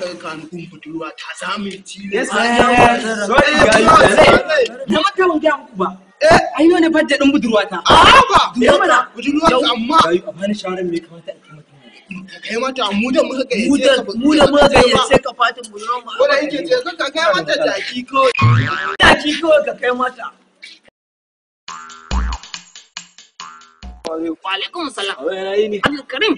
ka ka gun budurwa ta za mu ci. Yes, sorry guys. Na mata ban gaya muku ba. Ai yau ne birthday din budurwata. A ba. Yau mana. Budurwa amma Gayu, a bani shawarar me kamata in kai mata. ka kai mata mu da muka gayyace ka. Mu da muka gayyace ka fatin budurwar mu. Ko da yake je ka kai mata jaki kawai. Jaki kawai ka kai mata. Wa alaikum salam. Abin yana yi ne. Abdul Karim.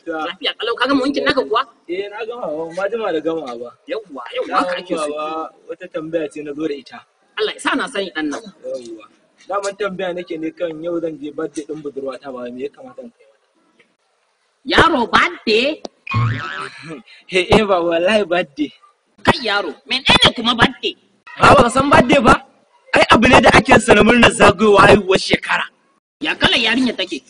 Lafiya kalau ka gama wankin naka kuwa? Eh na gama ba ma jima da gama ba. Yawwa yawwa haka ake so. Baba wata tambaya ce na zo da ita. Allah ya sa na sani dan nan. Yawwa. Daman tambaya nake ne kan yau zan je birthday din budurwata ba me ya kamata in kai mata. Yaro birthday? He eh ba wallahi birthday. Kai yaro, menene kuma birthday? Ba ba san birthday ba? Ai abu ne da ake sa na murnar zagayowa haihuwar shekara. Ya kalar yarinya take?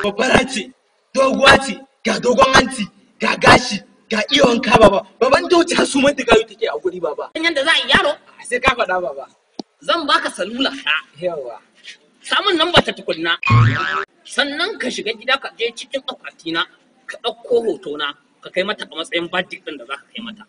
Babbara ce, doguwa ce, ga dogon hanci, ga gashi, ga iya wanka baba. Baban ta wuce hasu manta gayu take a guri baba. San yanda za a yi yaro? Sai ka faɗa baba. Zan baka salula ta. Yawa. Samun nan ta tukunna. Sannan ka shiga gida ka je cikin akwatina ka ɗauko hotona ka kai mata a matsayin birthday ɗin da za ka kai mata.